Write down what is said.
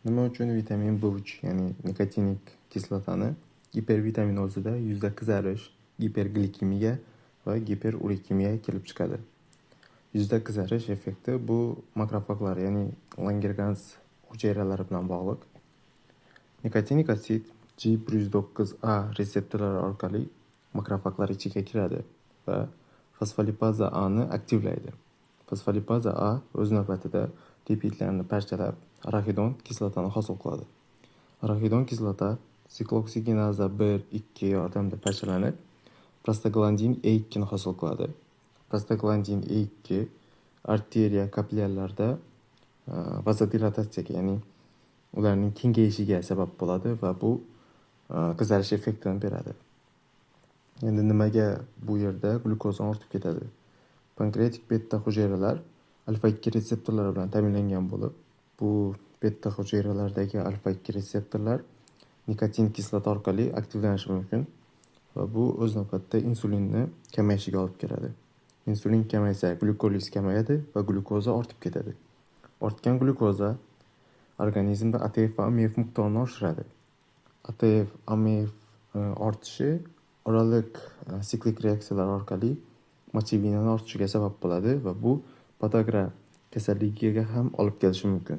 Nima uchun vitamin B3, ya'ni nikotinik kislotani gipervitaminozida yuzda qizarish, giperglikemiya va giperurikemiya kelib chiqadi? Yuzda qizarish effekti bu makrofaglar, ya'ni Langerhans hujayralari bilan bog'liq. Nikotinik asid G109A retseptorlari orqali makrofaglar ichiga kiradi va fosfolipaza A ni aktivlaydi. Fosfolipaza A o'z navbatida lipidlarni parchalab, araxidon kislotani hosil qiladi. Araxidon kislota siklooksiginaza 1, 2 yordamida parchalanib, prostaglandin E2 ni hosil qiladi. Prostaglandin E2 arteriya kapillyarlarda vazodilatatsiyaga, ya'ni ularning kengayishiga sabab bo'ladi va bu qizarish effektini beradi. Endi nimaga bu yerda glyukoza ortib ketadi? Pankreatik beta hujayralar alfa 2 retseptorlari bilan ta'minlangan bo'lib, bu beta hujayralardagi alfa 2 retseptorlar nikotin kislota orqali aktivlanishi mumkin va bu o'z navbatida insulinni kamayishiga olib keladi. Insulin kamaysa, glyukoliz kamayadi va glyukoza ortib ketadi. Ortgan glyukoza organizmda ATF va AMF miqdorini oshiradi. ATF, AMF ortishi oraliq siklik reaksiyalar orqali mochevinani ortishiga sabab bo'ladi va bu podagra kasalligiga ham olib kelishi mumkin.